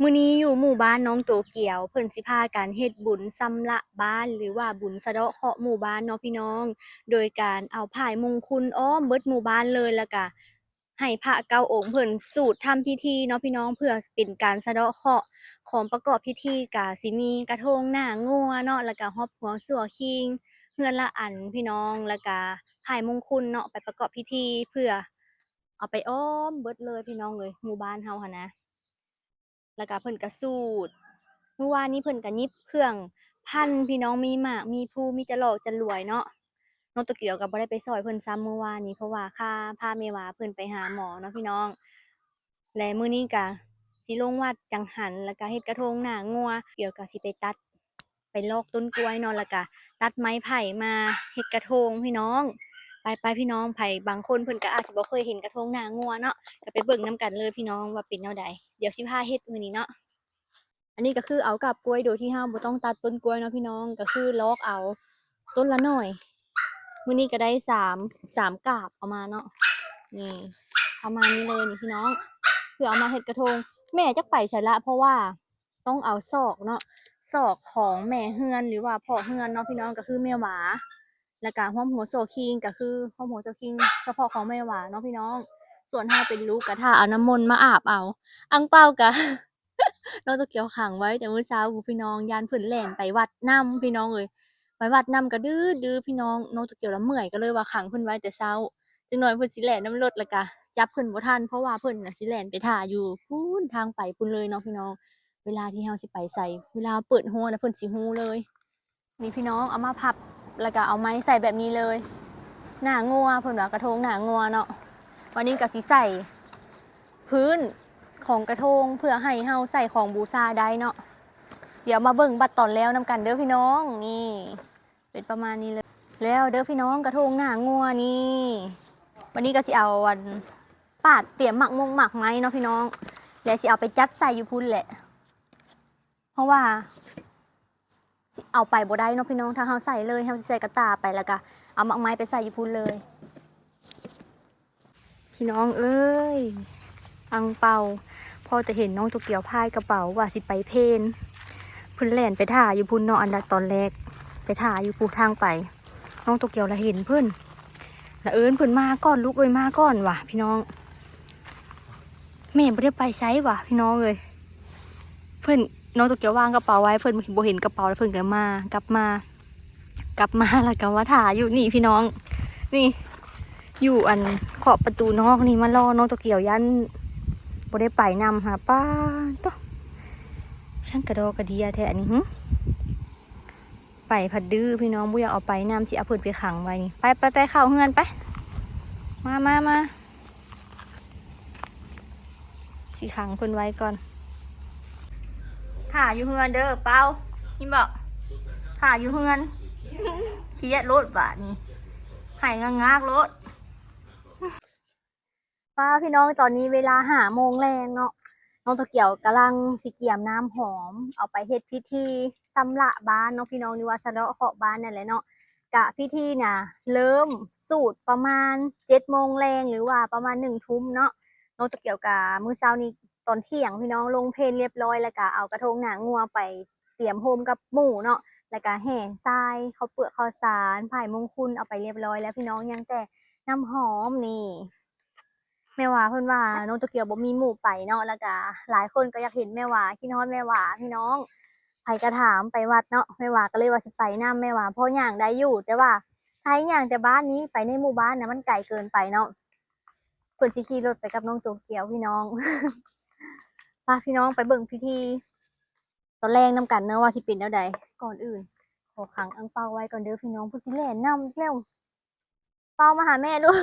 ມື້ນີ້ຢູ່ໝູ່ບ້ານນ້ອງໂຕກຽວ ເພິ່ນຊິພາກັນເຮັດບຸນຊຳລະບ້ານ ຫຼືວ່າບຸນສະເດາະເຄາະໝູ່ບ້ານເນາະພີ່ນ້ອງ, ໂດຍການເອົາຜາຍມຸງຄຸນອ້ອມເບິດໝູ່ບ້ານເລີຍ ແລ້ວກະໃຫ້ພະເກົ້າອົງເພິ່ນສູດທຳພິທີເນາະພີ່ນ້ອງ ເພື່ອເປັນການສະເດາະເຄາະ. ຂອງປະກອບພິທີກະຊິມີກະທົງໜ້າງົວເນາະ ແລ້ວກະຮອບຫົວຊົ່ວຄີງເຮືອນລະອັນພີ່ນ້ອງ ແລ້ວກະຜາຍມຸງຄຸນເນາະ ໄປປະກອບພິທີ ເພື່ອເອົາໄປອ້ອມເບິດເລີຍພີ່ນ້ອງເອີຍ ໝູ່ບ້ານເຮົາຫັ້ນນະ. ແລ້ວກະເພິ່ນກະສູດ ມື້ວານນີ້ເພິ່ນກະຫຍິບເຄື່ອງພັນພີ່ນ້ອງ ມີໝາກ ມີພູ ມີຈະຫຼອກຈະຫຼວຍເນາະ. ນ້ອງໂຕກຽວກະບໍ່ໄດ້ໄປຊ່ອຍເພິ່ນຊ້ຳມື້ວານນີ້ ເພາະວ່າຄາພາແມ່ຫວາເພິ່ນໄປຫາໝໍເນາະພີ່ນ້ອງ. ແລະມື້ນີ້ກະຊິລົງວັດຈັງຫັນ ແລ້ວກະເຮັດກະທົງໜ້າງົວ ດຽວກະຊິໄປຕັດ ໄປລອກຕົ້ນກ້ວຍເນາະ ແລ້ວກະຕັດໄມ້ໄຜ່ມາເຮັດກະທົງພີ່ນ້ອງ. ໄປໆ ພີ່ນ້ອງ ໃຜບາງຄົນເພິ່ນກະອາດຊິບໍ່ເຄີຍເຫັນກະທົງໜ້າງົວເນາະ ກະໄປເບິ່ງນຳກັນເລີຍພີ່ນ້ອງວ່າເປັນແນວໃດ ດຽວຊິພາເຮັດມື້ນີ້ເນາະ. ອັນນີ້ກະຄືເອົາກາບກ້ວຍໂດຍທີ່ເຮົາບໍ່ຕ້ອງຕັດຕົ້ນກ້ວຍເນາະພີ່ນ້ອງ ກະຄືລອກເອົາຕົ້ນລະໜ່ວຍ. ມື້ນີ້ກະໄດ້ສາມ ສາມກາບເອົາມາເນາະ ນີ້ ປະມານນີ້ເລີຍນີ້ພີ່ນ້ອງ ເພື່ອເອົາມາເຮັດກະທົງ. ແມ່ຈັກໄປໃສລະ ເພາະວ່າ ຕ້ອງເອົາຊອກເນາະ ຊອກຂອງແມ່ເຮືອນ ຫຼືວ່າພໍ່ເຮືອນເນາະພີ່ນ້ອງ ກະຄືແມ່ຫວາ ແລ້ວກະຮວມຫົວຊົ່ວຄີງ ກະຄືຮວມຫົວຊົ່ວຄີງສະເພາະຂອງແມ່ຫວາເນາະພີ່ນ້ອງ. ສ່ວນເຮົາເປັນລູກກະຖ້າເອົານ້ຳມົນມາອາບເອົາ. ອັງເປົາກະ ນ້ອງໂຕກຽວຂັງໄວ້ແຕ່ມື້ເຊົ້າພຸ້ນພີ່ນ້ອງ ຢ້ານເພິ່ນແລ່ນໄປວັດນຳພີ່ນ້ອງເອີຍ ໄປວັດນຳກະດື້ໆ ພີ່ນ້ອງ. ນ້ອງໂຕກຽວລະເມື່ອຍ ກະເລີຍວ່າຂັງເພິ່ນໄວ້ແຕ່ເຊົ້າ ຈັກໜ້ອຍເພິ່ນຊິແລ່ນນຳລົດ ແລ້ວກະຈັບເພິ່ນບໍ່ທັນ ເພາະວ່າເພິ່ນນະຊິແລ່ນໄປຖ້າຢູ່ພຸ້ນ ທາງໄປພຸ້ນເລີຍເນາະພີ່ນ້ອງ. ເວລາທີ່ເຮົາຊິໄປໃສ ເວລາເຮົາເປີດຮົ້ວນະ ເພິ່ນຊິຮູ້ເລີຍ. ນີ້ພີ່ນ້ອງ ເອົາມາພັບ ແລ້ວກະເອົາໄມ້ໃສ່ແບບນີ້ເລີຍ ໜ້າງົວ ເພິ່ນວ່າກະທົງໜ້າງົວເນາະ. ບາດນີ້ກະຊິໃສ່ພື້ນຂອງກະທົງ ເພື່ອໃຫ້ເຮົາໃສ່ຂອງບູຊາໄດ້ເນາະ. ດຽວມາເບິ່ງບັດຕອນແລ້ວນຳກັນເດີພີ່ນ້ອງ. ນີ້ ເປັນປະມານນີ້ເລີຍ ແລ້ວເດີພີ່ນ້ອງ ກະທົງໜ້າງົວນີ້. ບາດນີ້ກະຊິເອົາອັນ ປາດຕຽມໝາກມົງໝາກໄມ້ເນາະພີ່ນ້ອງ ແລະຊິເອົາໄປຈັດໃສ່ຢູ່ພຸ້ນແຫຼະ ເພາະວ່າຊິເອົາໄປບໍ່ໄດ້ເນາະພີ່ນ້ອງ ຖ້າເຮົາໃສ່ເລີຍ ເຮົາຊິໃສ່ກະຕ່າໄປ ແລ້ວກະເອົາໝາກໄມ້ໄປໃສ່ຢູ່ພຸ້ນເລີຍ. ພີ່ນ້ອງເອີຍ ອັງເປົາ ພໍແຕ່ເຫັນນ້ອງໂຕກຽວພາຍກະເປົາວ່າຊິໄປເພນ ເພິ່ນແລ່ນໄປຖ້າຢູ່ພຸ້ນເນາະ ອັນຕອນແລກໄປຖ້າຢູ່ພູທາງໄປ. ນ້ອງໂຕກຽວລະເຫັນເພິ່ນ ລະເອີ້ນເພິ່ນ ມາກ່ອນລູກເອີຍ ມາກ່ອນ ວ່າພີ່ນ້ອງ. ແມ່ບໍ່ໄດ້ໄປໃສຫວາພີ່ນ້ອງເອີຍ. ເພິ່ນ ນ້ອງໂຕກຽວວາງກະເປົາໄວ້ ເພິ່ນບໍ່ເຫັນກະເປົາ ແລ້ວເພິ່ນກະມາ ກັບມາ ກັບມາ ແລ້ວກະມາຖ້າຢູ່ນີ້ພີ່ນ້ອງ. ນີ້ ຢູ່ອັນຂອບປະຕູນອກນີ້ ມາລໍນ້ອງໂຕກຽວ ຢ້ານບໍ່ໄດ້ໄປນຳຫັ້ນນະ. ປ້າໂຕ ຊ່າງກະດໍກະເດຍແທ້ອັນນີ້ ຫື ໄປພັດດື້ພີ່ນ້ອງ ບໍ່ຢາກເອົາໄປນຳ ຊິເອົາເພິ່ນໄປຂັງໄວ້ນີ້. ໄປໆໆ ເຂົ້າເຮືອນໄປ ມາມາມາ ຊິຂັງເພິ່ນໄວ້ກ່ອນ. ຖ້າຢູ່ເຮືອນເດີເປົາ ຍິນບໍ່? ຖ້າຢູ່ເຮືອນ ຄຽດໂລດບາດນີ້ ໄຫ້ງາກໆໂລດ. ປ້າ ພີ່ນ້ອງ ຕອນນີ້ເວລາຫ້າໂມງແລງເນາະ ນ້ອງໂຕກຽວກຳລັງຊິກຽມນ້ຳຫອມ ເອົາໄປເຮັດພິທີຊຳລະບ້ານເນາະພີ່ນ້ອງ ຫຼືວ່າສະເດາະເຄາະບ້ານນັ້ນແຫຼະເນາະ. ກະພິທີນະເລີ່ມສູດປະມານເຈັດໂມງແລງ ຫຼືວ່າປະມານໜຶ່ງທຸ່ມເນາະ. ນ້ອງໂຕກຽວກະມື້ເຊົ້ານີ້ຕອນທ່ຽງພີ່ນ້ອງ ລົງເພນລຽບຮ້ອຍ ແລ້ວກະເອົາກະທົງໜ້າງົວໄປຕຽມໂຮມກັບໝູ່ເນາະ ແລ້ວກະແຫ່ຊາຍ ເຂົ້າເປືອກເຂົ້າສານ ຜາຍມຸງຄຸນ ເອົາໄປລຽບຮ້ອຍແລ້ວພີ່ນ້ອງ ຍັງແຕ່ນ້ຳຫອມນີ້. ແມ່ຫວາເພິ່ນວ່ານ້ອງໂຕກຽວບໍ່ມີໝູ່ໄປເນາະ ແລ້ວກະຫຼາຍຄົນກະຢາກເຫັນແມ່ຫວາ ຄິດຮອດແມ່ຫວາພີ່ນ້ອງ. ໃຜກະຖາມໄປວັດເນາະ ແມ່ຫວາກະເລີຍວ່າຊິໄປນຳ. ແມ່ຫວາພໍຍ່າງໄດ້ຢູ່ ແຕ່ວ່າຖ້າຍ່າງແຕ່ບ້ານນີ້ໄປໃນໝູ່ບ້ານນະ ມັນໄກເກີນໄປເນາະ. ເພິ່ນຊິຂີ່ລົດໄປກັບນ້ອງໂຕກຽວພີ່ນ້ອງ. ພາພີ່ນ້ອງໄປເບິ່ງພິທີຕອນແລງນຳກັນເນາະ ວ່າຊິເປັນແນວໃດ. ກ່ອນອື່ນຂໍຂັງອັງເປົາໄວ້ກ່ອນເດີພີ່ນ້ອງ ເພິ່ນຊິແລ່ນນຳແລ້ວ. ເປົາມາຫາແມ່ລູກ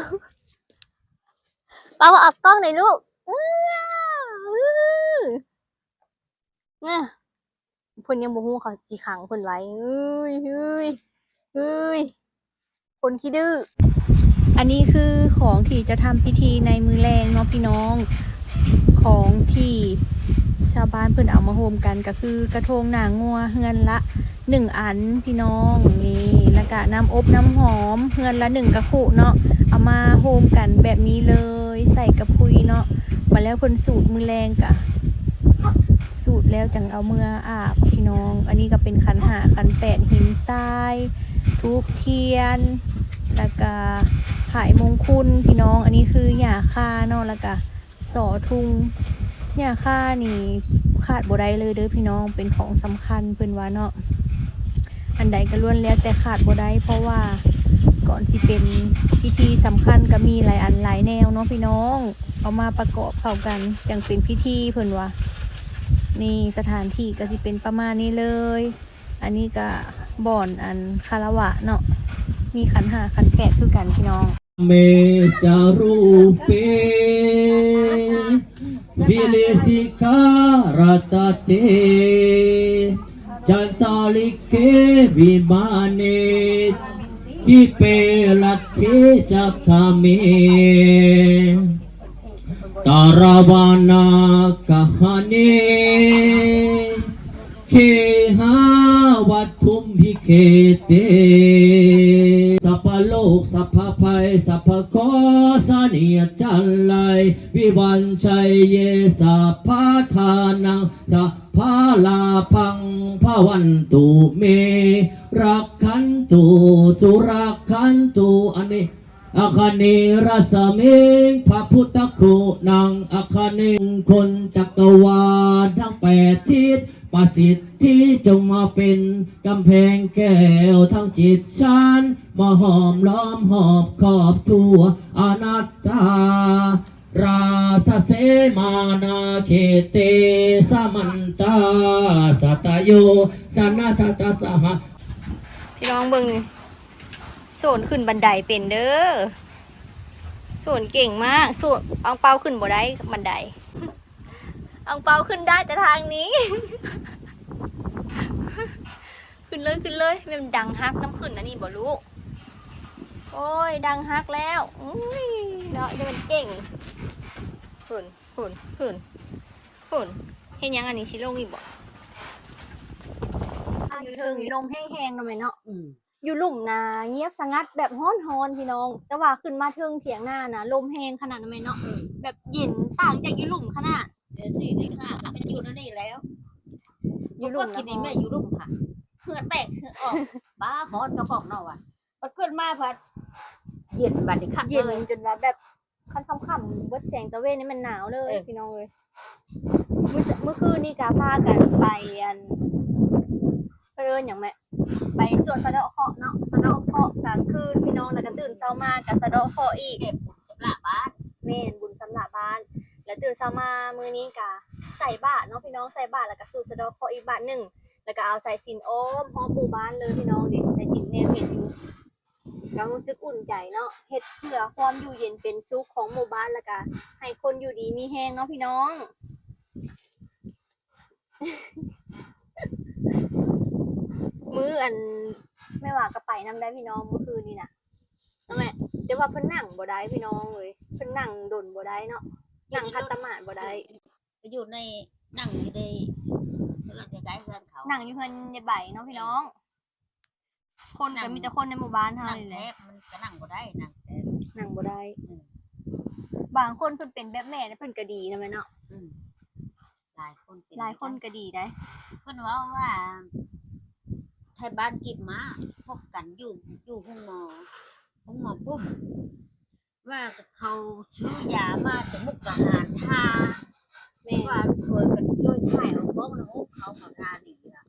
ເປົາມາອອກກ້ອງໜ່ອຍລູກ. ອື ອື ເພິ່ນຍັງບໍ່ຮູ້ ເຂົາຊິຂັງເພິ່ນໄວ້. ເອີຍ ເອີຍ ເອີຍ ຄົນຂີ້ດື້. ອັນນີ້ຄືຂອງທີ່ຈະທຳພິທີໃນມື້ແລງເນາະພີ່ນ້ອງ. ຂອງທີ່ຊາວບ້ານເພິ່ນເອົາມາໂຮມກັນກະຄືກະທົງໜ້າງົວເຮືອນລະໜຶ່ງອັນພີ່ນ້ອງ ນີ້ ແລ້ວກະນ້ຳອົບນ້ຳຫອມເຮືອນລະໜຶ່ງກະຄຸເນາະ ເອົາມາໂຮມກັນແບບນີ້ເລີຍ ໃສ່ກະພຸຍເນາະ. ບາດແລ້ວເພິ່ນສູດມື້ແລງກະ ສູ ແລ້ວຈັ່ງເອົາເມືອອາບພີ່ນ້ອງ. ອັນນີ້ກໍເປັນຂັນຫ້າ ຂັນແປດ ຫີນຊາຍ ທູບທຽນ ແລ້ວກໍຜາຍມົງຄຸນພີ່ນ້ອງ. ອັນນີ້ຄືຫຍ້າຄ່າເນາະ ແລ້ວກໍ ສໍທຸງ. ຫຍ້າຄ່ານີ້ຂາດບໍ່ໄດ້ເລີຍເດີພີ່ນ້ອງ ເປັນຂອງສຳຄັນເພິ່ນວ່າເນາະ. ອັນໃດກໍລ້ວນແລ້ວແຕ່ຂາດບໍ່ໄດ້ ເພາະວ່າກ່ອນຊິເປັນພິທີສຳຄັນກໍມີຫຼາຍອັນຫຼາຍແນວເນາະພີ່ນ້ອງ ເອົາມາປະກອບເຂົ້າກັນຈັ່ງເປັນພິທີເພິ່ນວ່າ. ນີ້ສະຖານທີ່ກໍຊິເປັນປະມານນີ້ເລີຍ. ອັນນີ້ກະບ່ອນອັນຄາລະວະເນາະ ມີຂັນຫ້າຂັນແປດຄືກັນພີ່ນ້ອງ. ເມຈາຣູເປ ສິລິສິຂາລັດຕະເຕ ຈັນຕາລິເກ ວິມາເນ ດີເປ ລັດເທ ຈັກຂະເມ ຕາລະວະນາກະຫະເນ ເຄຫາວັດຖຸມພິເຄເຕ ສັບພະໂລກສັບພະໄພສັບພະເຄາະສະເໜຍຈັນໄລ ວິວັນໄຊເຍ ສັບພະທານັງ ສັບພະລາພັງ ພະວັນຕຸເມ ລັກຂັນຕຸ ສຸລັກຂັນຕຸ ອະເນ ອາຄະເນລັດສະເມງ ພະພຸດທະຄຸນັງ ອາຄະເນງຄົນຈັກກະວານທັງແປດທິດ ປະສິດທິຈົ່ງມາເປັນກຳແພງແກ້ວທັງເຈັດຊັ້ນ ມາຫ້ອມລ້ອມຮອບຄອບທົ່ວອະນັດຕາ ລາຊະເສມານາເຂເຕ ສະມັນຕາ ສັດຕະໂຍ ຊະນະຊະຕະສະຫະ ພີ່ນ້ອງເບິ່ງນີ້ ໂສນຂຶ້ນບັນໄດເປັນເດີ ໂສນເກັ່ງມາກ ໂສນ ອັງເປົາຂຶ້ນບໍ່ໄດ້ບັນໄດ ອັງເປົາຂຶ້ນໄດ້ແຕ່ທາງນີ້ ຂຶ້ນເລີຍ ຂຶ້ນເລີຍ ແມ່ນດັງຮັກນຳຂຶ້ນອັນນີ້ບໍ່ລູກ ໂອ້ຍ ດັງຮັກແລ້ວ ອຸ້ຍ ເນາະ ຈະແມ່ນເກັ່ງ ຂຶ້ນ ພຸ້ນ ພຸ້ນ ພຸ້ນ ເຮັດຫຍັງອັນນີ້ ຊິລົງອີກບໍ່? ຢູ່ເທິງນີ້ລົມແຮງໆ ເນາະແມ່ເນາະ ອືມ ຢູ່ລຸ່ມນະງຽບສະຫງັດແບບຮ້ອນໆ ພີ່ນ້ອງ ແຕ່ວ່າຂຶ້ນມາເທິງຖຽງນານະ ລົມແຮງຂະໜາດ ເນາະແມ່ເນາະ ອືມ ແບບເຢັນຕ່າງຈາກຢູ່ລຸ່ມຂະໜາດ ເອີ ຊິໄດ້ຄ່າ ມັນຢູ່ແນວນີ້ແລ້ວ ຢູ່ລຸ່ມ ກິນນີ້ແມ່ຢູ່ລຸ່ມຄ່ະ ເຫື່ອແຕກເຫື່ອອອກ ບ້າ ຮ້ອນເຈົ້າຂອງເນາະວ່າ ບັດຂຶ້ນມາພັດເຢັນ ບັດນີ້ຄັກເລີຍ ເຢັນຈົນວ່າແບບ ຄັນຄ່ຳໆ ເບິດແສງຕາເວັນນີ້ແມ່ນໜາວເລີຍ ເອີ ພີ່ນ້ອງເອີຍ ມື້ ມື້ຄືນນີ້ກະພາກັນໄປ ອັນ ເພິ່ນເອີ້ນຫຍັງແມ່ ໄປສວດສະເດາະເຄາະເນາະ ສະເດາະເຄາະກາງຄືນພີ່ນ້ອງ ແລ້ວກະຕື່ນເຊົ້າມາກະສະເດາະເຄາະອີກ ແມ່ນບຸນຊຳລະບ້ານ ແມ່ນບຸນຊຳລະບ້ານ ແລ້ວຕື່ນເຊົ້າມາມື້ນີ້ກະໃສ່ບາດເນາະພີ່ນ້ອງ ໃສ່ບາດແລ້ວກະສູດສະເດາະເຄາະອີກບາດໜຶ່ງ ແລ້ວກະເອົາສາຍສິນອ້ອມຮອບໝູ່ບ້ານເລີຍພີ່ນ້ອງ ນີ້ສາຍສິນແນວເຫັນຢູ່ ກະຮູ້ສຶກອຸ່ນໃຈເນາະ ເຮັດເພື່ອຄວາມຢູ່ເຢັນເປັນສຸກຂອງໝູ່ບ້ານ ແລ້ວກະໃຫ້ຄົນຢູ່ດີມີແຮງເນາະພີ່ນ້ອງ. ມື້ອັນແມ່ຫວາກໍໄປນຳໄດ້ພີ່ນ້ອງ ມື້ຄືນນີ້ນະ ເນາະແມ່ ແຕ່ວ່າເພິ່ນນັ່ງບໍ່ໄດ້ພີ່ນ້ອງເອີຍ ເພິ່ນນັ່ງດົນບໍ່ໄດ້ເນາະ ນັ່ງຂັດຕະໝາດບໍ່ໄດ້ ຢູ່ໃນ ນັ່ງຢູ່ໃນ ເຮືອນໃກ້ໆເຮືອນເຂົາ ນັ່ງຢູ່ເຮືອນຍາຍໃບເນາະພີ່ນ້ອງ. ຄົນກໍມີແຕ່ຄົນໃນໝູ່ບ້ານເຮົານີ້ແຫຼະ ນັ່ງແຄບ ມັນກໍນັ່ງບໍ່ໄດ້ ນັ່ງແຄບ ນັ່ງບໍ່ໄດ້ ອືມ ບາງຄົນເພິ່ນເປັນແບບແມ່ ເພິ່ນກໍດີນະແມ່ເນາະ ອືມ ຫຼາຍຄົນເປັນ ຫຼາຍຄົນກໍດີໄດ໋ ເພິ່ນເວົ້າວ່າ ໄທບ້ານກິບມາ ພົບກັນຢູ່ ຢູ່ໂຮງໝໍ ໂຮງໝໍກຸ້ມ ວ່າເຂົາຊື້ຢາມາແຕ່ມຸກດາຫານ ຖ້າ ແມ່ນ ວ່າລູກເຂີຍກໍໂດຍຖ່າຍເອົາກ້ອງນະ ໂອ້ ເຂົາກໍທ່າດີລະ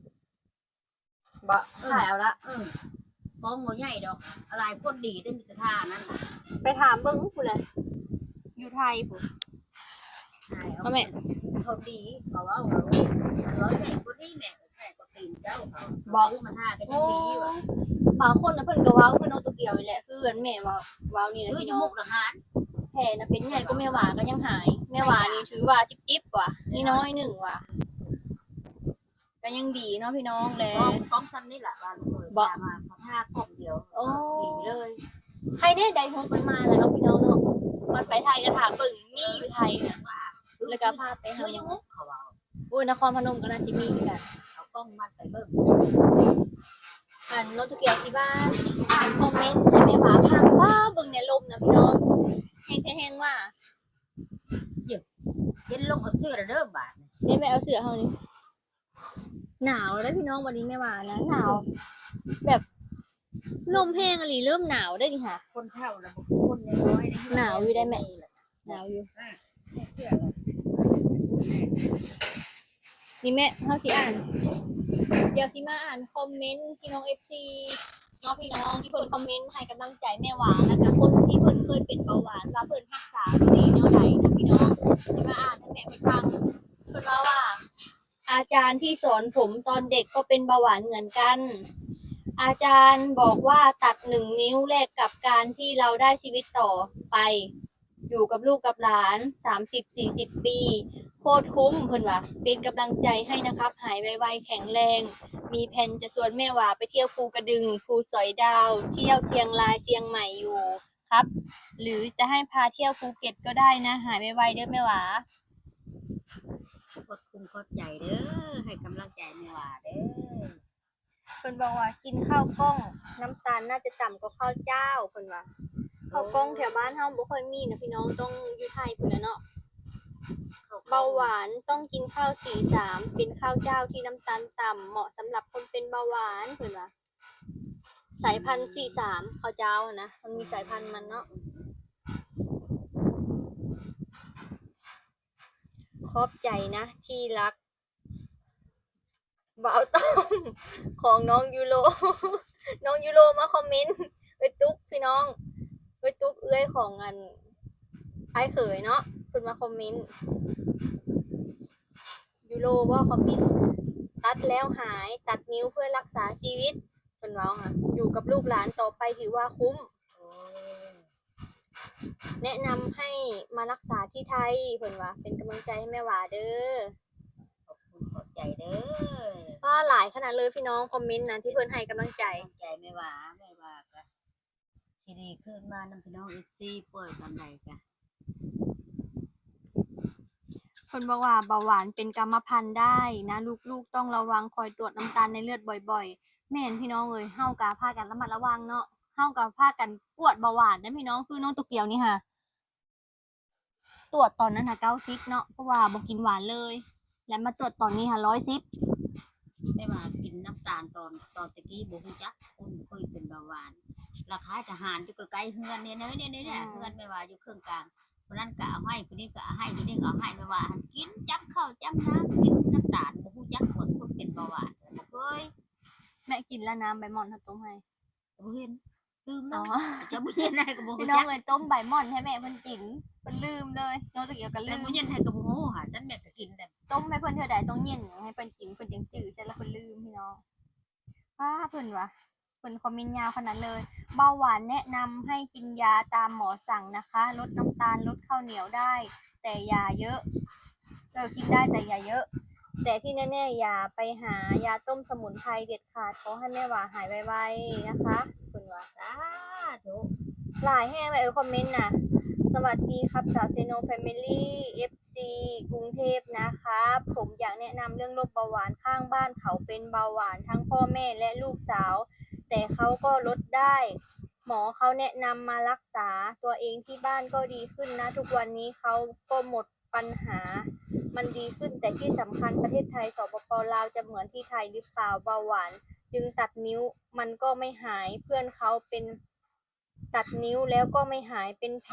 ບໍ່ ເອີ ຖ່າຍເອົາລະ ເອີ ກ້ອງບໍ່ໃຫຍ່ດອກ ຫຼາຍຄົນດີເດ້ ມີແຕ່ທ່ານັ້ນນະ ໄປຖາມເບິ່ງພຸ້ນແຫຼະ ຢູ່ໄທພຸ້ນ ຖ່າຍເອົາ ເອົາແມ່ ເຂົາດີ ເຂົາເວົ້າວ່າ ໂອ້ຍ ເຂົາໃຫຍ່ກວ່ານີ້ແມ່ ໃຫຍ່ກວ່າຕີນເຈົ້າ ເຂົາ ບໍ່ ມາທ່າກໍຍັງດີວ່າ ບາງຄົນນະເພິ່ນກໍເວົ້າ ເພິ່ນເອົາຕົວກຽວນີ້ແຫຼະ ຄືອັນແມ່ເວົ້າ ເວົ້ານີ້ແຫຼະ ຢູ່ມຸກດາຫານ ແຜນນະເປັນໃຫຍ່ກວ່າແມ່ຫວາກໍຍັງຫາຍ ແມ່ຫວານີ້ຖືວ່າຈິບໆວ່າ ນ້ອຍໆໜຶ່ງວ່າ ກໍຍັງດີເນາະພີ່ນ້ອງແລະ ກ້ອງ ກ້ອງຊ່ຳນີ້ລະວ່າ ບໍ່ ວ່າເຂົາທ່າກ້ອງດຽວ ໂອ້ ດີເລີຍ ໃຄແນ່ໄດ້ຮູ້ເພິ່ນມາແລ້ວເນາະພີ່ນ້ອງເນາະ ມັນໄປໄທກໍຖາມເບິ່ງມີຢູ່ໄທນະ ແລ້ວກໍພາໄປຫາ ເຂົາເວົ້າ ໂອ້ຍ ນະຄອນພະນົມກໍໜ້າຊິມີຄືກັນ ເອົາກ້ອງມັດໄປເບິ່ງ ອັນນ້ອງໂຕກຽວຊິວ່າອ່ານຄອມເມັນໃຫ້ແມ່ຫວາຟັງ ວ້າ ເບິ່ງແນ່ລົມນະພີ່ນ້ອງ ແຮງແທ້ແຮງວ່າ ເຢັນ ເຢັນລົງເອົາເສື້ອແລ້ວເດີບາດນີ້ ແມ່ໄປເອົາເສື້ອເຮົານີ້ ໜາວແລ້ວພີ່ນ້ອງ ບັດນີ້ແມ່ຫວານະ ໜາວ ແບບ ລົມແຮງອີ່ຫຼີ ເລີ່ມໜາວເດ້ນີ້ຫາ ຄົນເຖົ້າລະບໍ່ຄືຄົນນ້ອຍໆເດ້ ໜາວຢູ່ໄດ໋ແມ່ ໜາວຢູ່ ເອີ ນີ້ແມ່ ເຮົາຊິອ່ານ ດຽວຊິມາອ່ານຄອມເມັນພີ່ນ້ອງເອັຟຊີເນາະ ພີ່ນ້ອງທີ່ເພິ່ນຄອມເມັນໃຫ້ກຳລັງໃຈແມ່ຫວາ ແລ້ວກະຄົນທີ່ເພິ່ນເຄີຍເປັນເບົາຫວານ ວ່າເພິ່ນຮັກສາຕົວເອງແນວໃດເນາະພີ່ນ້ອງ ຊິມາອ່ານໃຫ້ແມ່ເພິ່ນຟັງ. ເພິ່ນເວົ້າວ່າ ອາຈານທີ່ສອນຜົມຕອນເດັກກໍເປັນເບົາຫວານເໝືອນກັນ. ອາຈານບອກວ່າຕັດໜຶ່ງນິ້ວແລກກັບການທີ່ເຮົາໄດ້ຊີວິດຕໍ່ໄປ ຢູ່ກັບລູກກັບຫຼານສາມສິບສີ່ສິບປີ ໂຄດຄຸ້ມ ເພິ່ນວ່າ. ເປັນກຳລັງໃຈໃຫ້ນະຄັບ ຫາຍໄວໆ ແຂງແຮງ. ມີແພນຈະຊວນແມ່ຫວາໄປທ່ຽວພູກະດຶງ, ພູສອຍດາວ, ທ່ຽວຊຽງລາຍ, ຊຽງໃໝ່ຢູ່ຄັບ ຫຼືຈະໃຫ້ພາທ່ຽວພູເກັດກໍໄດ້ນະ. ຫາຍໄວໆເດີແມ່ຫວາ. ຂອບຄຸນຂອບໃຈເດີ ໃຫ້ກຳລັງໃຈແມ່ຫວາເດີ. ເພິ່ນບອກວ່າກິນເຂົ້າກ້ອງ ນ້ຳຕານໜ້າຈະຕ່ຳກວ່າເຂົ້າຈ້າວ ເພິ່ນວ່າ. ເຂົ້າກ້ອງແຖວບ້ານເຮົາບໍ່ຄ່ອຍມີນະພີ່ນ້ອງ ຕ້ອງຢູ່ໄທພຸ້ນແຫຼະເນາະ. ເບົາຫວານຕ້ອງກິນເຂົ້າສີສາມ ເປັນເຂົ້າຈ້າວທີ່ນ້ຳຕານຕ່ຳ ເໝາະສຳລັບຄົນເປັນເບົາຫວານ ເພິ່ນວ່າ. ສາຍພັນສີ່ສາມ ເຂົ້າຈ້າວນະ ມັນມີສາຍພັນມັນເນາະ. ຂອບໃຈນະທີ່ລັກ ບ່າວຕ້ອມ ຂອງນ້ອງຢູໂຣ ນ້ອງຢູໂຣມາຄອມເມັນ ເອື້ອຍຕຸກພີ່ນ້ອງ ເອື້ອຍຕຸກ ເອື້ອຍຂອງອັນ ອ້າຍເຂີຍເນາະ ເພິ່ນມາຄອມເມັນ. ຢູໂຣບໍ່ຄອມເມັນ ຕັດແລ້ວຫາຍ ຕັດນິ້ວເພື່ອລັກສາຊີວິດ ເພິ່ນເວົ້າຫາ ຢູ່ກັບລູກຫຼານຕໍ່ໄປຖືວ່າຄຸ້ມ. ແນະນຳໃຫ້ມາລັກສາທີ່ໄທ ເພິ່ນວ່າ ເປັນກຳລັງໃຈໃຫ້ແມ່ຫວາເດີ. ຂອບຄຸນຂອບໃຈເດີ. ວ້າ ຫຼາຍຂະໜາດເລີຍພີ່ນ້ອງ ຄອມເມັນນະ ທີ່ເພິ່ນໃຫ້ກຳລັງໃຈ ໃຈແມ່ຫວາ ແມ່ຫວາກະຊິດີຂຶ້ນມານຳພີ່ນ້ອງເອັຟຊີ ປ່ວຍປານໃດກະ. ເພິ່ນບອກວ່າເບົາຫວານເປັນກຳມະພັນໄດ້ນະ ລູກໆຕ້ອງລະວັງ ຄອຍຕວດນ້ຳຕານໃນເລືອດບ່ອຍໆ. ແມ່ນພີ່ນ້ອງເອີຍ ເຮົາກະພາກັນລະມັດລະວັງເນາະ ເຮົາກະພາກັນກວດເບົາຫວານນະພີ່ນ້ອງ ຄືນ້ອງໂຕກຽວນີ້ຫາ ຕວດຕອນນັ້ນຫາເກົ້າສິບເນາະ ເພາະວ່າບໍ່ກິນຫວານເລີຍ ແລ້ວມາຕວດຕອນນີ້ຫາຮ້ອຍສິບ. ແມ່ວ່າກິນນ້ຳຕານຕອນ ຕອນແຕ່ກີ້ບໍ່ຮູ້ຈັກ ຄົນເຄີຍເປັນເບົາຫວານ ລະຄ້າຍທະຫານຢູ່ໃກ້ໆເຮືອນນີ້ເນີ ນີ້ໆ ອືມ ເຮືອນແມ່ວ່າຢູ່ເຄິ່ງກາງ ຜູ້ນັ້ນກະເອົາໃຫ້ ຜູ້ນີ້ກະເອົາໃຫ້ ຜູ້ນີ້ກະເອົາໃຫ້ ແມ່ວ່າຫັ້ນກິນຈ້ຳເຂົ້າຈ້ຳນ້ຳ ກິນນ້ຳຕານ ບໍ່ຮູ້ຈັກວ່າຄົນເປັນເບົາຫວານ ບໍ່ເຄີຍ. ແມ່ກິນລະນ້ຳໃບໝ່ອນເຮົາຕົ້ມໃຫ້ ບໍ່ເຫັນ ລືມແລ້ວ ອໍ ຈະບໍ່ເຫັນໃຫ້ກໍບໍ່ຮູ້ຈັກ ພີ່ນ້ອງເອີຍ ຕົ້ມໃບໝ່ອນໃຫ້ແມ່ເພິ່ນກິນ ເພິ່ນລືມເລີຍ ນ້ອງຕະກຽວກໍລືມ ບໍ່ເຫັນໃຫ້ກໍບໍ່ຮູ້ຫາ ຊັ້ນແມ່ກໍກິນແຕ່ ຕົ້ມໃຫ້ເພິ່ນເທື່ອໃດຕ້ອງເຢັນໃຫ້ເພິ່ນກິນ ເພິ່ນຈັ່ງຈື່ ຊັ້ນລະເພິ່ນລືມພີ່ນ້ອງ. ປ້າ ເພິ່ນວ່າ ເພິ່ນຄອມເມັນຍາວຂະໜາດເລີຍ ເບົາຫວານແນະນຳໃຫ້ກິນຢາຕາມໝໍສັ່ງນະຄະ ລົດນ້ຳຕານ ລົດເຂົ້າໜຽວໄດ້ ແຕ່ຢ່າເຍີະ ເອີ ກິນໄດ້ແຕ່ຢ່າເຍີະ ແຕ່ທີ່ແນ່ໆ ຢ່າໄປຫາຢາຕົ້ມສະໝຸນໄພເດັດຂາດ ຂໍໃຫ້ແມ່ຫວາຫາຍໄວໆນະຄະ ເພິ່ນວ່າ. ສາທຸ ຫຼາຍແຮງເລີຍ ເອີ ຄອມເມັນນະ. ສະຫວັດດີຄັບ ສາວເຊໂນແຟມິລີ ເອັຟຊີກຸງເທບນະຄັບ ຜົມຢາກແນະນຳເລື່ອງໂລກເບົາຫວານ ຂ້າງບ້ານເຂົາເປັນເບົາຫວານທັງພໍ່ແມ່ ແລະ ລູກສາວ ແຕ່ເຂົາກໍລົດໄດ້ ໝໍເຂົາແນະນຳມາລັກສາຕົວເອງທີ່ບ້ານກໍດີຂຶ້ນນະ ທຸກວັນນີ້ເຂົາກໍໝົດ ປັນຫາມັນດີຂຶ້ນ ແຕ່ທີ່ສຳຄັນປະເທດໄທ ສປປ ລາວ ຈະເໝືອນທີ່ໄທຫຼືເປົ່າ? ເບົາຫວານຈຶ່ງຕັດນິ້ວ ມັນກໍໄມ່ຫາຍ ເພື່ອນເຂົາເປັນຕັດນິ້ວແລ້ວກໍໄມ່ຫາຍ ເປັນແຜ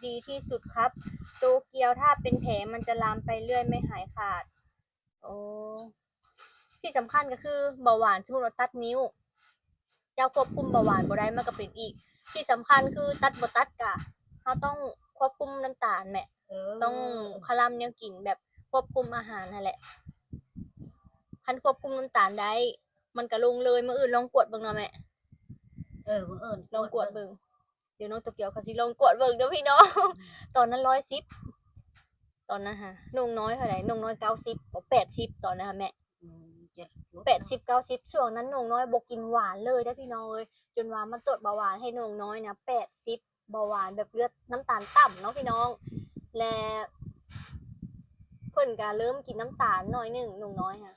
ດີທີ່ສຸດຄັບ ໂຕກຽວ ຖ້າເປັນແຜມັນຈະລາມໄປເລື້ອຍ ໄມ່ຫາຍຂາດ. ໂອ້ ທີ່ສຳຄັນກໍຄືເບົາຫວານ ສົມມຸດວ່າຕັດນິ້ວ ເຈົ້າຄວບຄຸມເບົາຫວານບໍ່ໄດ້ ມັນກໍເປັນອີກ ທີ່ສຳຄັນຄືຕັດບໍ່ຕັດກະ ເຮົາຕ້ອງຄວບຄຸມນ້ຳຕານແໝະ ເອີ ຕ້ອງຄະລຳແນວກິນ ແບບຄວບຄຸມອາຫານຫັ້ນແຫຼະ ຄັນຄວບຄຸມນ້ຳຕານໄດ້ ມັນກໍລົງເລີຍ. ມື້ອື່ນລອງກວດເບິ່ງເນາະແມ່ ເອີ ມື້ອື່ນລອງກວດເບິ່ງ ດຽວນ້ອງໂຕກຽວກໍຊິລອງກວດເບິ່ງເດີພີ່ນ້ອງ ອືມ ຕອນນັ້ນຮ້ອຍສິບ ຕອນນັ້ນຫາ ນ້ອງນ້ອຍເທົ່າໃດ ນ້ອງນ້ອຍເກົ້າສິບ ບໍ່ ແປດສິບ ຕອນນັ້ນຫາແມ່ ອືມ ແປດສິບ ເກົ້າສິບ ຊ່ວງນັ້ນນ້ອງນ້ອຍບໍ່ກິນຫວານເລີຍເດ້ພີ່ນ້ອງເອີຍ ຈົນວ່າມາຕວດເບົາຫວານໃຫ້ນ້ອງນ້ອຍນະ ແປດສິບ ເບົາຫວານແບບເລືອດນ້ຳຕານຕ່ຳເນາະພີ່ນ້ອງ ແລະ ເພິ່ນກໍເລີ່ມກິນນ້ຳຕານໜ້ອຍໜຶ່ງ ນ້ອງນ້ອຍຫາ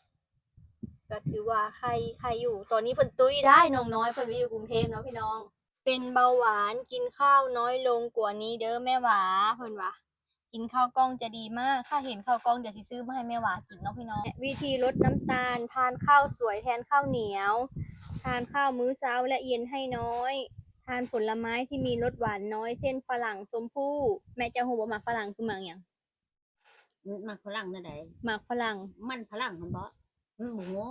ກໍຖືວ່າໄຄ ໄຄຢູ່ ຕອນນີ້ເພິ່ນຕຸ້ຍໄດ້ ນ້ອງນ້ອຍເພິ່ນໄປຢູ່ກຸງເທບເນາະພີ່ນ້ອງ. ເປັນເບົາຫວານ ກິນຂ້າວນ້ອຍລົງກວ່ານີ້ເດີແມ່ຫວາ ເພິ່ນວ່າ. ກິນເຂົ້າກ່ອງຈະດີມາກ. ຖ້າເຫັນເຂົ້າກ່ອງ ດຽວຊິຊື້ມາໃຫ້ແມ່ຫວາກິນເນາະພີ່ນ້ອງ. ວິທີລົດນ້ຳຕານ: ທານເຂົ້າສວຍແທນເຂົ້າໜຽວ, ທານເຂົ້າມື້ເຊົ້າ ແລະ ເຢັນໃຫ້ນ້ອຍ, ທານຜົນລະໄມ້ທີ່ມີລົດຫວານນ້ອຍ ເຊັ່ນ ຝຣັ່ງ, ຊົມພູ້. ແມ່ເຈົ້າຮູ້ບໍ່ ໝາກຝຣັ່ງຄືໝາກຫຍັງ? ໝາກຝຣັ່ງແນວໃດ? ໝາກຝຣັ່ງ. ມັນຝຣັ່ງຫັ້ນບໍ? ອືມ ບໍ່ຮູ້.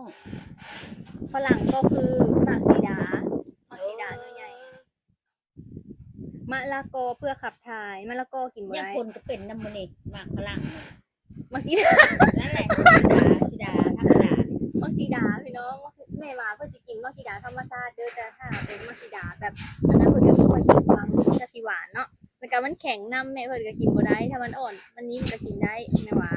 ຝຣັ່ງກໍຄືໝາກສີດາ, ໝາກສີດາໜ່ວຍໃຫຍ່. ມະລະກໍເພື່ອຂັບຖ່າຍ, ມະລະກໍກິນບໍ່ໄດ້. ຍາມຝົນກໍເປັນນຳມື້ນີ້ ໝາກຝຣັ່ງ. ໝາກສີດາ ນັ້ນແຫຼະ ສີດາ ສີດາທຳມະດາ. ໝາກສີດາພີ່ນ້ອງ, ແມ່ວ່າເພິ່ນຊິກິນໝາກສີດາທຳມະຊາດເດີ້, ແຕ່ຖ້າເປັນໝາກສີດາແບບອັນນັ້ນ ເພິ່ນກໍບໍ່ຄ່ອຍກິນ, ມັນກໍຊິຫວານເນາະ. ແລ້ວກໍມັນແຂງນຳ ແມ່ເພິ່ນກໍກິນບໍ່ໄດ້, ຖ້າມັນອ່ອນ ມັນນິ້ມກໍກິນໄດ້ ແມ່ວ່າ.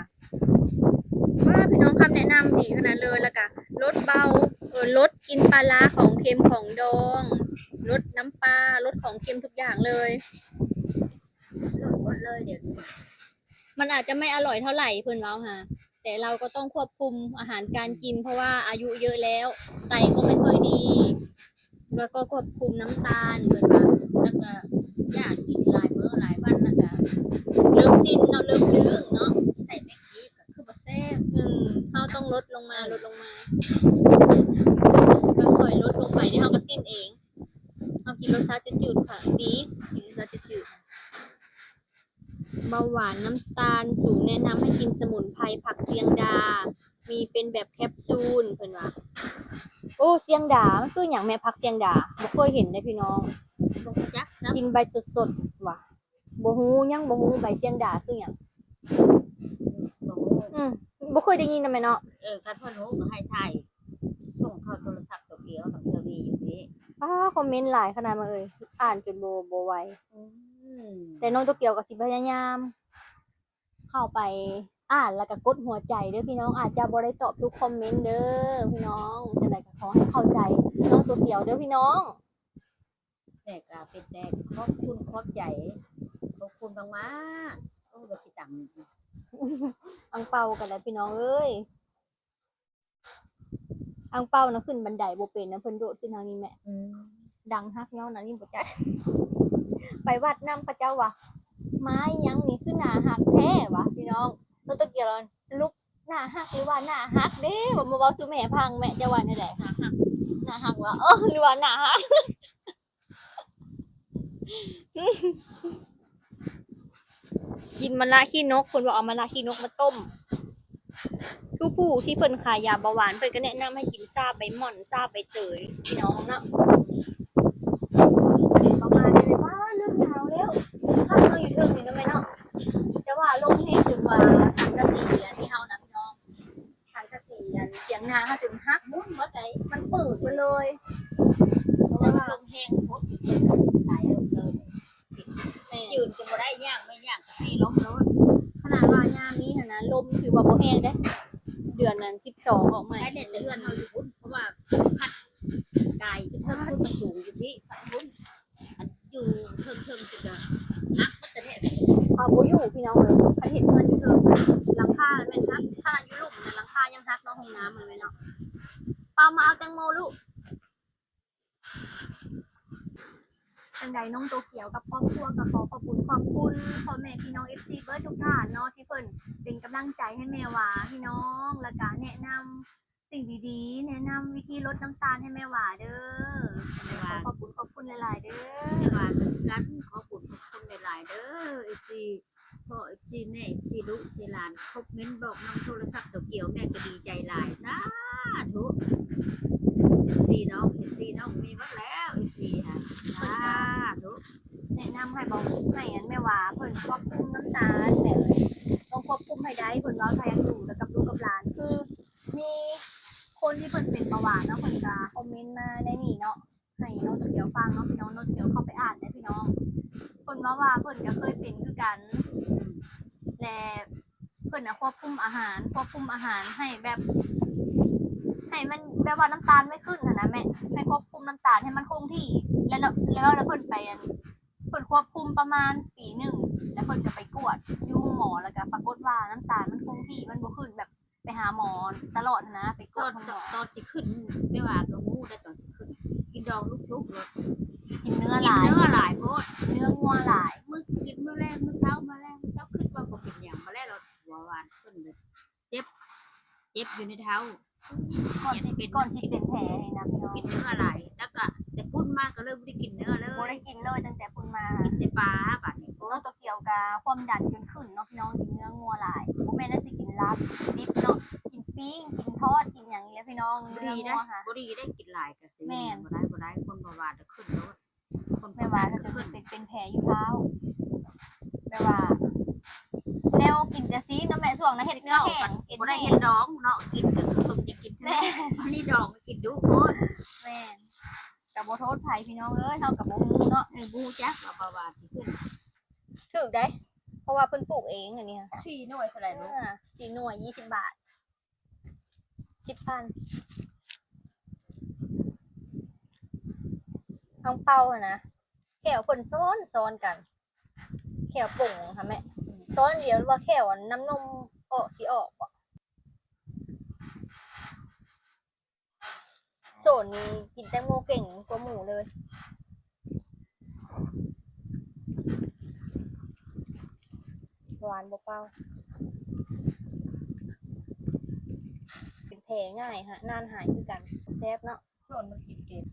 ວ້າ ພີ່ນ້ອງ ຄຳແນະນຳດີຂະໜາດເລີຍ. ແລ້ວກໍລົດເບົາ, ເອີ ລົດກິນປາລາ, ຂອງເຄັມ, ຂອງດອງ, ລົດນ້ຳປາ, ລົດຂອງເຄັມທຸກຢ່າງເລີຍ, ລົດໝົດເລີຍດຽວນີ້. ມັນອາດຈະໄມ່ອະລ່ອຍເທົ່າໃດ ເພິ່ນເວົ້າຫາ, ແຕ່ເຮົາກໍຕ້ອງຄວບຄຸມອາຫານການກິນ ເພາະວ່າອາຍຸເຍອະແລ້ວ ໄຕກໍໄມ່ຄ່ອຍດີ. ແລ້ວກໍຄວບຄຸມນ້ຳຕານເພິ່ນວ່າ, ແລ້ວກໍຢ່າກິນຫຼາຍມື້ຫຼາຍວັນ ແລ້ວກໍເລີ່ມຊິນເນາະ, ເລີ່ມລື່ນເນາະ, ໃສ່ແມັກກີ້ກໍຄືບໍ່ແຊບ. ອືມ ເຮົາຕ້ອງລົດລົງມາ, ເອີ ລົດລົງມາ, ຄ່ອຍໆລົດລົງໄປເດ້, ເຮົາກໍຊິນເອງ. ເຮົາກິນລົດຊາດຈືດໆ ກໍດີ, ກິນລົດຊາດຈືດໆ. ເບົາຫວານ, ນ້ຳຕານສູງ ແນະນຳໃຫ້ກິນສະໝຸນໄພ ຜັກຊຽງດາ, ມີເປັນແບບແຄບຊູນ ເພິ່ນວ່າ. ໂອ້ ຊຽງດາ ມັນຄືຫຍັງແມ່ ຜັກຊຽງດາ? ບໍ່ເຄີຍເຫັນເດ້ພີ່ນ້ອງ. ບໍ່ຮູ້ຈັກຊ້ຳ. ກິນໃບສົດໆຫວາ? ບໍ່ຮູ້, ຍັງບໍ່ຮູ້ໃບຊຽງດາຄືຫຍັງ. ບໍ່ຮູ້. ອືມ ບໍ່ເຄີຍໄດ້ຍິນນະແມ່ເນາະ. ເອີ ຄັນເພິ່ນຮູ້ກໍໃຫ້ຖ່າຍ ສົ່ງເຂົ້າໂທລະສັບໂຕກຽວ ນ້ອງເທື່ອມີຢູ່ພີ້. ປ້າ ຄອມເມັນຫຼາຍຂະໜາດ ມາເອີຍ ອ່ານຈົນບໍ່ ບໍ່ໄຫວ. ອືມ ແຕ່ນ້ອງໂຕກຽວກໍຊິພະຍາຍາມເຂົ້າໄປອ່ານ ແລ້ວກໍກົດຫົວໃຈເດີ້ພີ່ນ້ອງ. ອາດຈະບໍ່ໄດ້ຕອບທຸກຄອມເມັນເດີ້ພີ່ນ້ອງ, ຈັ່ງໃດກໍຂໍໃຫ້ເຂົ້າໃຈນ້ອງໂຕກຽວເດີ້ພີ່ນ້ອງ. ແມ່ກໍເປັນແຕ່ຂອບຄຸນຂອບໃຈ, ຂອບຄຸນມາກໆ. ໂອ້ ວ່າຊິຕຳອັງເປົາກັນແຫຼະພີ່ນ້ອງເອີຍ. ອັງເປົານະ ຂຶ້ນບັນໄດບໍ່ເປັນນະ, ເພິ່ນໂດດຂຶ້ນທາງນີ້ແມະ. ອືມ ດັງຮັກຍ້ອນອັນນີ້ບໍ່ຈັກ. ໄປວັດນຳ ເຂົາເຈົ້າວ່າ ໄມ້ຫຍັງນີ້ຄືໜ້າຮັກແທ້ຫວາ ພີ່ນ້ອງ. ໂຕຕະກຽວ ສະຫຼຸບໜ້າຮັກ ຫຼືວ່າໜ້າຫັກເດ້? ເວົ້າມາເວົ້າສູ່ແມ່ຟັງແມະ, ເຈົ້າວ່າແນວໃດ? ໜ້າຮັກ ໜ້າຮັກຫວາ? ເອີ ຫຼືວ່າໜ້າຮັກ? ກິນມະລະຂີ້ນົກ, ເພິ່ນວ່າເອົາມະລະຂີ້ນົກມາຕົ້ມ. ຄືຜູ້ທີ່ເພິ່ນຂາຍຢາເບົາຫວານ ເພິ່ນກໍແນະນຳໃຫ້ກິນຊາໃບໝ່ອນ, ຊາໃບເຕີຍ ພີ່ນ້ອງເນາະ. ປະມານນີ້ ວ້າ ເລີ່ມໜາວແລ້ວ. ຄັກເນາະ ຢູ່ເທິງນີ້ເນາະແມ່ເນາະ, ແຕ່ວ່າລົມແຮງຈົນວ່າສັງກະສີອັນນີ້ເຮົານະ ພີ່ນ້ອງ. ສັງກະສີອັນຕຽງໜ້າເຮົາຈົນຫັກໝົດໃດ໋, ມັນປືດໝົດເລີຍ ເພາະວ່າລົມແຮງໂພດ. ສາຍລົມເລີຍ. ແມ່ນ ຢືນກໍບໍ່ໄດ້, ຍ່າງແມ່ນຍ່າງກໍຕີລົມໂລດ. ຂະໜາດວ່າຍາມນີ້ຫັ້ນນະ ລົມຖືວ່າບໍ່ແຮງເດ້. ເດືອນນັ້ນສິບສອງອອກໃໝ່ ໄປເຫຼັ້ນເຮືອນເຮົາຢູ່ພຸ້ນ, ເພາະວ່າພັດກາຍຂຶ້ນເທິງພຸ້ນ, ມັນສູງຢູ່ພີ້ ພຸ້ນ. ອັນຢູ່ເທິງໆ ຊິກະຫັກໝົດແທ້. ເອົາບໍ່ຢູ່ພີ່ນ້ອງເອີຍ, ຄັນເຮັດເຮືອນຢູ່ເທິງ ຫຼັງຄາແມ່ນຫັກ, ຂະໜາດຢູ່ລຸ່ມນະ ຫຼັງຄາຍັງຫັກເນາະ, ຫ້ອງນ້ຳຫັ້ນແມ່ນເນາະ. ປາມາເອົາແຕງໂມລູກ. ຈັ່ງໃດນ້ອງໂຕກຽວກັບຄອບຄົວກໍຂໍຂອບຄຸນຂອບຄຸນພໍ່ແມ່ພີ່ນ້ອງເອັຟຊີເບິດທຸກທ່ານເນາະ ທີ່ເພິ່ນເປັນກຳລັງໃຈໃຫ້ແມ່ຫວາພີ່ນ້ອງ, ແລ້ວກະແນະນຳ ສິ່ງດີໆ ແນະນຳວິທີລົດນ້ຳຕານໃຫ້ແມ່ຫວາເດີ້. ແມ່ຫວາ ຂໍຂອບຄຸນຂອບຄຸນຫຼາຍໆເດີ້. ແມ່ຫວາກໍຄືກັນ ຂໍຂອບຄຸນຂອບຄຸນຫຼາຍໆເດີ້ ເອັຟຊີ. ເພາະ ເອັຟຊີ ແມ່ ເອັຟຊີ ລູກ ເອັຟຊີ ຫຼານ ຄອມເມັນບອກນຳໂທລະສັບໂຕກຽວ ແມ່ກໍດີໃຈຫຼາຍ. ສາທຸ ເອັຟຊີ ນ້ອງ ເອັຟຊີ ນ້ອງມີໝົດແລ້ວ ເອັຟຊີ ຫາ ສາທຸ. ແນະນຳໃຫ້ບອກ ໃຫ້ອັນແມ່ຫວາເພິ່ນຄວບຄຸມນ້ຳຕານ ແບບຕ້ອງຄວບຄຸມໃຫ້ໄດ້ ເພິ່ນເວົ້າໃສ່ອັນດູ ແລ້ວກັບລູກກັບຫຼານ ຄື ມີຄົນທີ່ເພິ່ນເປັນເບົາຫວານເນາະ ເພິ່ນກະຄອມເມັນມາໃນນີ້ເນາະ ໃຫ້ນ້ອງໂຕກຽວຟັງເນາະພີ່ນ້ອງ, ນ້ອງໂຕກຽວເຂົ້າໄປອ່ານໄດ້ພີ່ນ້ອງ. ເພິ່ນເວົ້າວ່າເພິ່ນກະເຄີຍເປັນຄືກັນ ແລະ ເພິ່ນນະຄວບຄຸມອາຫານ ຄວບຄຸມອາຫານໃຫ້ແບບ ໃຫ້ມັນແບບວ່ານ້ຳຕານໄມ່ຂຶ້ນຫັ້ນນະແມ່, ໃຫ້ຄວບຄຸມນ້ຳຕານໃຫ້ມັນຄົງທີ່ ແລ້ວ ແລ້ວ ແລ້ວເພິ່ນໄປອັນ ເພິ່ນຄວບຄຸມປະມານປີໜຶ່ງ ແລ້ວເພິ່ນກະໄປກວດຢູ່ໂຮງໝໍ ແລ້ວກະປາກົດວ່ານ້ຳຕານມັນຄົງທີ່ ມັນບໍ່ຂຶ້ນ ແບບ ໄປຫາໝໍຕະຫຼອດຫັ້ນນະ ໄປກວດໂຮງໝໍ. ຕອນ ຕອນຊິຂຶ້ນ ແມ່ຫວາກໍຮູ້ໄດ້ຕອນຊິຂຶ້ນ ກິນດອງລູກຊຸກໂລດ ກິນເນື້ອຫຼາຍ ກິນເນື້ອຫຼາຍໂພດ ເນື້ອງົວຫຼາຍ. ມື້ກິນມື້ແລງ ມື້ເຊົ້າມາແລງ ເຈົ້າຄິດວ່າບໍ່ ເຈັບຢູ່ໃນເທົ້າ ກ່ອນຊິ ເປັນ ກ່ອນຊິເປັນແຜນີ້ນະພີ່ນ້ອງ ກິນເນື້ອຫຼາຍ ແລ້ວກໍແຕ່ພຸ້ນມາກໍເລີຍບໍ່ໄດ້ກິນເນື້ອເລີຍ ບໍ່ໄດ້ກິນເລີຍຕັ້ງແຕ່ພຸ້ນມາ ກິນແຕ່ປາ ບາດນີ້ ໂອ້ ນ້ອງໂຕກຽວກໍຄວາມດັນຈົນຂຶ້ນເນາະພີ່ນ້ອງ ກິນເນື້ອງົວຫຼາຍ ບໍ່ແມ່ນວ່າຊິກິນລາບດິບເນາະ ກິນປີ້ງ ກິນທອດ ກິນຫຍັງນີ້ແຫຼະພີ່ນ້ອງ ເນື້ອງົວຫາ ບໍ່ດີໄດ໋ ກິນຫຼາຍກໍຊິ ແມ່ນ ບໍ່ໄດ້ ບໍ່ໄດ້ ຄົນເບົາຫວານຈະຂຶ້ນໂລດ ຄົນ ແມ່ວ່າ ເປັນ ເປັນແຜຢູ່ເທົ້າ ແບບວ່າ ແນວກິນແຕ່ຊີ້ນເນາະແມ່ ຊ່ວງນັ້ນເຮັດເນື້ອແຫ້ງ ບໍ່ໄດ້ເຮັດດອງເນາະ ກິນກໍຄືຄົນທີ່ກິນ ແມ່ນ ອັນນີ້ດອງກໍກິນດຸໂພດ ແມ່ນ ກໍບໍ່ໂທດໃຜພີ່ນ້ອງເອີຍ ເຮົາກໍບໍ່ຮູ້ເນາະ ເອີ ບໍ່ຮູ້ຈັກວ່າເບົາຫວານຊິຂຶ້ນ ຖືກເດ້ ເພາະວ່າເພິ່ນປູກເອງອັນນີ້ ສີ່ໜ່ວຍເທົ່າໃດລູກ ອ່າ ສີ່ໜ່ວຍ ຍີ່ສິບບາດ ສິບພັນ ອັ່ງເປົາຫັ້ນນະ ແຂ້ວເພິ່ນຊ້ອນ ຊ້ອນກັນ ແຂ້ວປົງຫັ້ນແມະ ຊ້ອນດຽວວ່າແຂ້ວອັນນ້ຳນົມອອກ ຊິອອກບໍ່ ໂສນນີ້ກິນແຕງໂມເກັ່ງກວ່າໝູ່ເລີຍ ຫວານບໍ່ເປົ່າ ເປັນແຜງ່າຍ ນານຫາຍຄືກັນ ແຊບເນາະ ໂສນມັນກິນເກັ່ງ